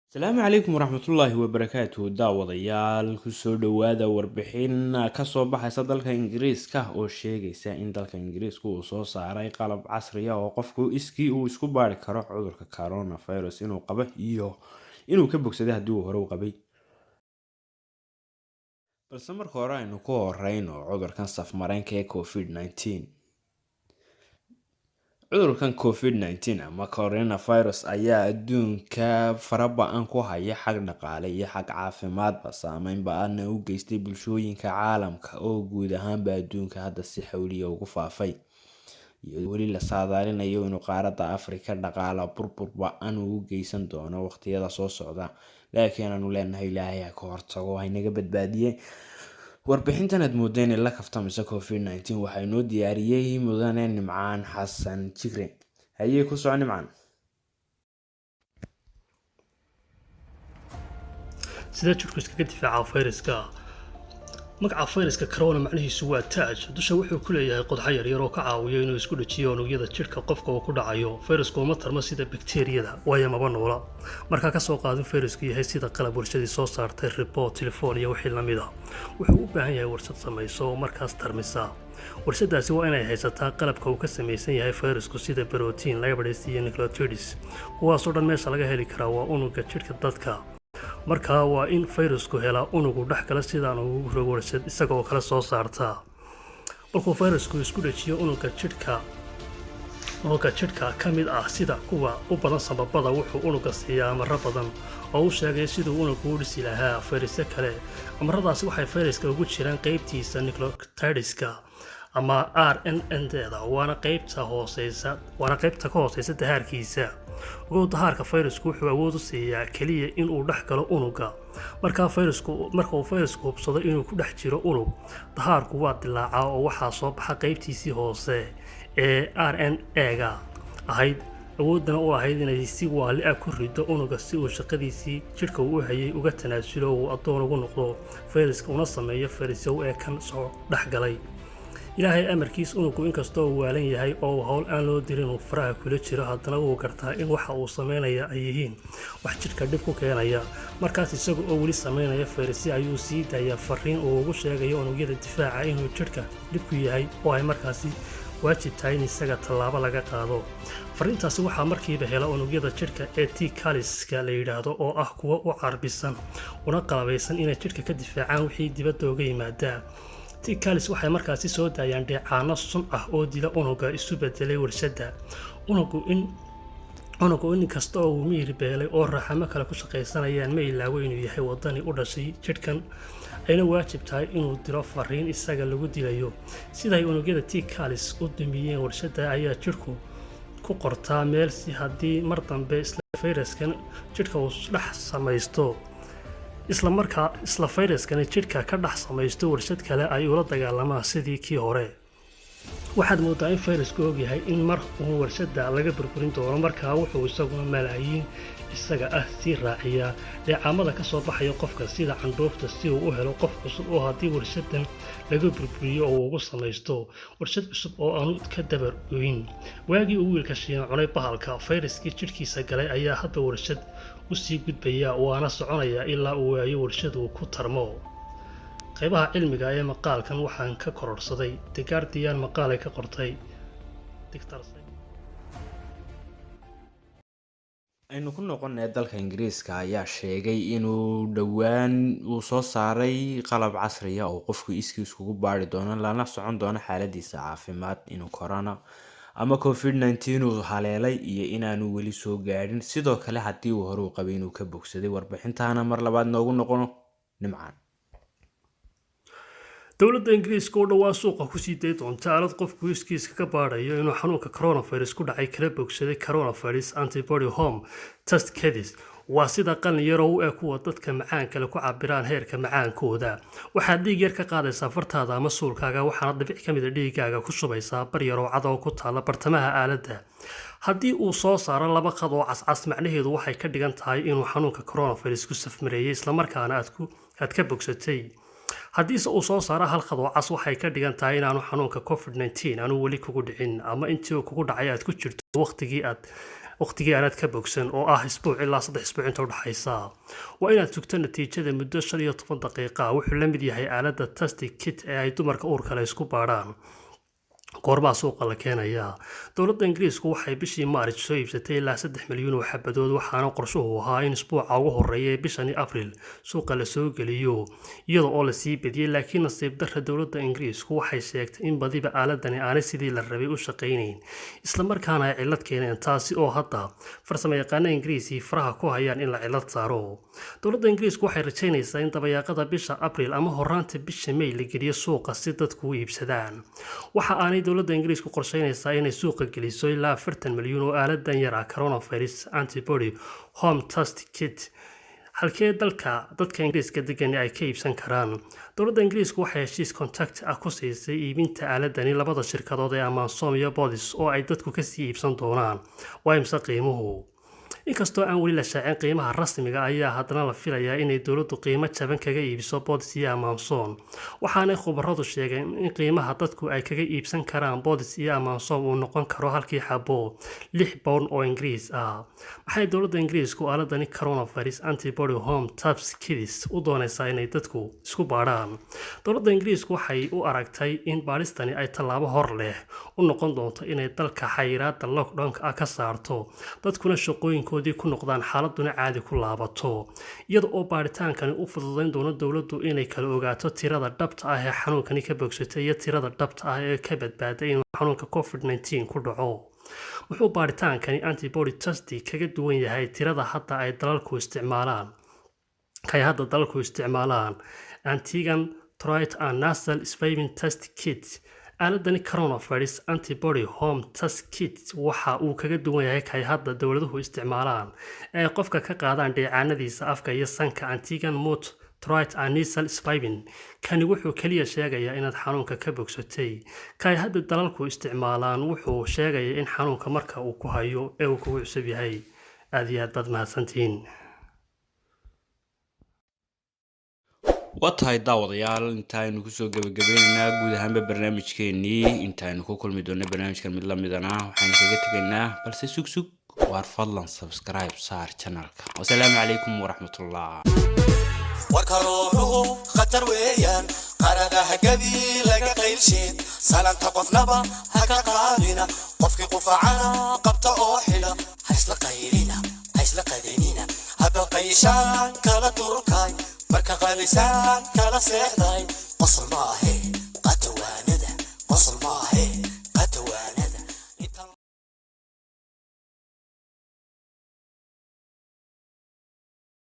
Asalaamu calaykum waraxmatullaahi wabarakaatuh. Daawadayaal, kusoo dhowaada warbixin kasoo baxaysa dalka Ingiriiska oo sheegaysa in dalka Ingiriiska uu soo saaray qalab casri ah oo qofku iskii uu isku baari karo cudurka coronavirus inuu qabo iyo inuu ka bogsaday haddii uu hore u qabay. Balse marka hore aynu ku horeyno cudurkan safmareenka ee COVID-19. Cudurkan COVID-19 ama coronavirus ayaa adduunka fara ba'an ku haya, xag dhaqaale iyo xag caafimaadba saameyn ba'anna u geystay bulshooyinka caalamka oo guud ahaanba adduunka hadda si xawliya ugu faafay, iyadoo weli la saadaalinayo inuu qaaradda Afrika dhaqaala burbur ba'an uu u geysan doono waqtiyada soo socda. Laakiin aanu leenahay, Ilaahay ha ka hortago, haynaga badbaadiye. Warbixintan aad mooda inay la kaftamayso COVID-19 waxaa inoo diyaariyey mudane Nimcaan Xasan Jigre. Hayee, ku soco, Nimcaan. Sidee jidhku iskaga difaacaa fayraska? Magaca fayraska corona macnihiisu waa taaj. Dusha wuxuu ku leeyahay qodxo yaryar oo ka caawiyo inuu isku dhejiyo unugyada jidhka qofka uu ku dhacayo. Fayrasku uma tarmo sida bakteeriyada, waayo maba noola. Markaa kasoo qaadin fayrasku yahay sida qalab warshadii soo saartay, riboot, telefoon iyo wixii lamid a. Wuxuu u baahan yahay warshad samayso oo markaas tarmisa. Warshadaasi waa inay haysataa qalabka uu ka samaysan yahay fayrasku, sida brotiin, lipids iyo nucleotides. Kuwaasoo dhan meesha laga heli karaa waa unuga jidhka dadka. Markaa waa in fayrasku helaa unugu dhex gala sidaan ugu rogo warshad isagoo kale soo saarta. Markuu fayrasku isku dhejiyo unuga jidhka ka mid ah, sida kuwa u badan sambabada, wuxuu unuga siiyaa amaro badan oo u sheegay siduu unugu u dhisi lahaa fayrasyo kale. Amaradaasi waxay fayraska ugu jiraan qeybtiisa nucleotideska ama RNN-deeda, waana qaybta ka hooseysa dahaarkiisa. Ogow, dahaarka fayrasku wuxuu awood u siiyaa keliya inuu dhex galo unuga. Marka uu fayrasku hubsado inuu ku dhex jiro unug, dahaarku waa dilaacaa oo waxaa soo baxa qaybtiisii hoose ee RNA-ga ahayd, awoodana u lahayd inay si waali ah ku rido unuga, si uu shaqadiisii jidhka uu u hayay uga tanaasulo, uu addoon ugu noqdo fayraska, una sameeyo fayrasyo ee kan soo dhex galay. Ilaahay amarkiis, unugu inkastoo uu waalan yahay oo uu howl aan loo dirin uu faraha kula jiro, haddana wuu gartaa in waxa uu sameynaya ay yihiin wax jidhka dhib ku keenaya. Markaas isaga oo weli sameynaya fayrasyo ayuu sii daayaa fariin uu ugu sheegayo unugyada difaaca inuu jidhka dhib ku yahay oo ay markaasi waajib tahay in isaga tallaabo laga qaado. Fariintaasi waxaa markiiba hela unugyada jidhka ee T cells-ka la yidhaahdo, oo ah kuwo u carbisan una qalabaysan inay jidhka ka difaacaan wixii dibadda uga yimaadaa. T cells waxay markaasi soo daayaan dheecaano sun ah oo dila unuga isu bedelay warshadda. Unugu in kasta oo uu miyir beelay oo raxamo kale ku shaqaysanayaan, ma ilaawo inuu yahay wadani u dhashay jidhkan, ayna waajib tahay inuu diro fariin isaga lagu dilayo. Siday unugyada T cells u dumiyeen warshadda ayaa jidhku ku qortaa meel, si haddii mar dambe isla fayraskan jidhka uu dhex samaysto, isla markaa isla fayraskani jidhka ka dhex samaysto warshad kale, ay ula dagaalamaan sidii kii hore. Waxaad moodaa in fayrasku ogyahay in mar uu warshadda laga burburin doono. Markaa wuxuu isaguna malaayiin isaga ah sii raaciyaa dheecaamada ka soo baxaya qofka sida candhuufta, si uu u helo qof cusub oo haddii warshaddan laga burburiyo oo uu ugu samaysto warshad cusub oo aanu ka dabar goyn. Waagii uu wiilka Shiina cunay bahalka, fayraskii jidhkiisa galay ayaa hadda warshad u sii gudbaya, waana soconaya ilaa uu waayo warshad uu ku tarmo. Qaybaha cilmiga ee maqaalkan waxaan ka kororsaday The Guardian, maqaal ay ka qortay Dr. Aynu ku noqonay dalka Ingiriiska ayaa sheegay inuu dhowaan uu soo saaray qalab casri ah oo qofku iskii iskugu baari doono, lana socon doono xaaladiisa caafimaad, inuu corona ama COVID-19 uu haleelay iyo inaanu weli soo gaadhin, sidoo kale haddii uu hore u qabay inuu ka bogsaday. Warbixintaana mar labaad noogu noqono, Nimcaan. Dowladda Ingiriiska oo dhowaan suuqa kusii day doonta aalad qofku iskiiska ka baadhayo inuu xanuunka coronavirus ku dhacay kala bogsaday, coronavirus antibody home test kits, waa sida qalin yaroo u eg kuwa dadka macaanka leh ku cabiraan heerka macaankooda. Waxaad dhiig yar ka qaadaysaa fartaada ama suulkaaga, waxaana dhibic ka mida dhiiggaaga ku shubaysaa bar yaroo cad oo ku taalla bartamaha aaladda. Haddii uu soo saaro laba qad oo cascas, macnaheedu waxay ka dhigan tahay inuu xanuunka coronavirus ku safmareeyey, islamarkaana aad ka bogsatay. Haddiise uu soo saaro hal khad oo cas, waxay ka dhigan tahay inaanu xanuunka COVID-19 aanu weli kugu dhicin, ama intii uu kugu dhacay aad ku jirto waqtigii aanaad ka bogsan, oo ah isbuuc ilaa 3 isbuuc inta udhexaysa. Waa inaad sugto natiijada muddo 15 daqiiqa. Wuxuu la mid yahay aaladda test kit ee ay dumarka uurka leh isku baadhaan. Goormaa suuqa la keenayaa? Dowladda Ingiriisku waxay bishii Maarij soo iibsatay ilaa 3 milyuun oo xabadood, waxaana qorshuhu ahaa in isbuuca ugu horreeya ee bishani Abril suuqa la soo geliyo, iyada oo lasii bediyey. Laakiin nasiib darra, dowladda Ingiriisku waxay sheegtay in badiba aaladani aanay sidii la rabay u shaqaynayn, islamarkaana ay cillad keeneen, taasi oo hadda farsamayaqaana Ingiriisi faraha ku hayaan in la cillad saaro. Dowladda Ingiriisku waxay rajaynaysaa in dabayaaqada bisha Abril ama horaanta bisha May la geliyo suuqa si dadku u iibsadaan. Waxa aanay dowladda Ingiriisku qorsheynaysaa inay suuqa geliso ilaa 40 milyuun oo aaladan yar ah, coronavirus antibody home test kit. Halkee dalka dadka Ingiriiska degani ay ka iibsan karaan? Dowladda Ingiriisku waxay heshiis contract ah ku siisay iibinta aaladani labada shirkadood ee Amazon iyo Boots, oo ay dadku kasii iibsan doonaan. Waa imse qiimuhu? Inkastoo aan weli la shaacin qiimaha rasmiga, ayaa haddana la filayaa inay dowladdu qiimo jaban kaga iibiso Boots iyo Amazon, waxaanay khubaradu sheegeen in qiimaha dadku ay kaga iibsan karaan Boots iyo Amazon uu noqon karo halkii xabo £6 oo Ingiriis ah. Maxay dowladda Ingiriisku aaladani coronavirus antibody home test kits u doonaysaa inay dadku isku baadhaan? Dowladda Ingiriisku waxay u aragtay in baadhistani ay tallaabo hor leh u noqon doonto inay dalka xayiraada lockdownka ah ka saarto, dadkuna shaqooyinkoodii ku noqdaan, xaaladuna caadi ku laabato, iyada oo baadhitaankani u fududayn doono dowladdu inay kala ogaato tirada dhabta ah ee xanuunkani ka bogsatay iyo tirada dhabta ah ee ka badbaaday inuu xanuunka COVID-19 ku dhaco. Muxuu baadhitaankani antibody test kaga duwan yahay tirada hadda ay dalalku isticmaalaan, kay hadda dalalku isticmaalaan, antigen throat and nasal swabbing test kit? Aaladani coronavirus antibody home test kit waxa uu kaga duwan yahay kay hadda dowladuhu isticmaalaan ee ay qofka ka qaadaan dheecaanadiisa afka iyo sanka, antigen mouth, throat and nasal swabbing, kani wuxuu keliya sheegayaa inaad xanuunka ka bogsatay. Kay hadda dalalku isticmaalaan wuxuu sheegayaa in xanuunka marka uu ku hayo ee uu kugu cusub yahay. Aad iyo aad baad mahadsantihiin. Waa tahay, daawadayaal, intaaynu kusoo gebagabeynaynaa guud ahaanba barnaamijkeenii. Intaaynu ku kulmi doonno barnaamijkan mid lamidana, waxaynu kaga tegaynaa, balse sug sug, waar fadlan subscribe saar channelka. Wasalaamu calaykum waraxmatullah. Warka ruuxuhu khatar weeyaan, qaradaha gebi laga qaylshin, salanta qofnaba ha ka qaadina, qofkii qufacana qabta oo xidha. Ha isla qaylina, ha isla qadanina, hadda qayshaan kala durkay, marka qalisaan kala seexday, qosol maahe.